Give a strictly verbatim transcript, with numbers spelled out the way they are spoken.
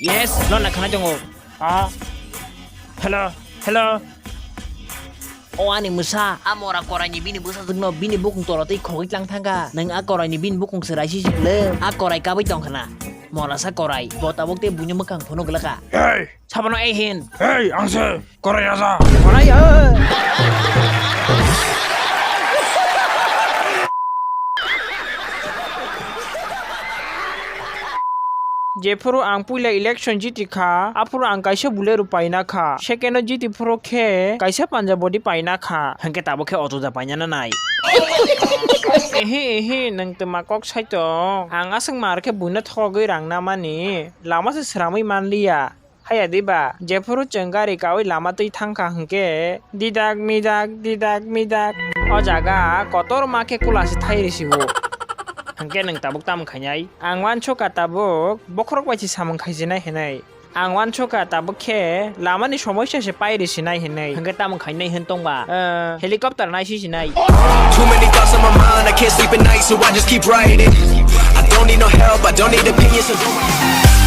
Yes, no na khana jongo. Ah. Hello, hello. O ani mwsa, a mora koraini bini bwsajwkno bini bukung toro tei khogwi tlang thangkha. Nwng a koraini bini bukung swraisi si le. A korai kabwi tongkhana. Morasa korai, bo tabuk tei buino mwkhang phunuk glaka. Hey! Sabono ei hin. Hey, ang se korai raja. Korai, eh. Jephuru ang puila election jiti kha, aphuru ang kaisa Bolero paina kha. Second o jiti phuru khe kaisa Punjab body paina kha. Hwnkhe tabuk khe auto da paina nanai. Ehe, ehe, nwng twma kok saito. Ang aswk mar khe buino thogwi rang namani. Lama se sramwi manliya. Haya diba, jephuru chwng gari kawi lama twi thangkha hwnkhe didak midak, didak midak. O jaga kotor ma khe kula se thai risiwo. Hwnkhe nwng tabuk tamo khainai? Ang wansukha tabuk bokhorok bai se samung khaijinai hinwi. Ang wansukha tabuk khe lamani somoisa se pai risinai hinwi. Hwnkhe tamo khainai hwn tongba? Eh, helicopter naisi sinai. Too many thoughts on my mind, I can't sleep at night, so I just keep writing. I don't need no help, I don't need opinions, so don't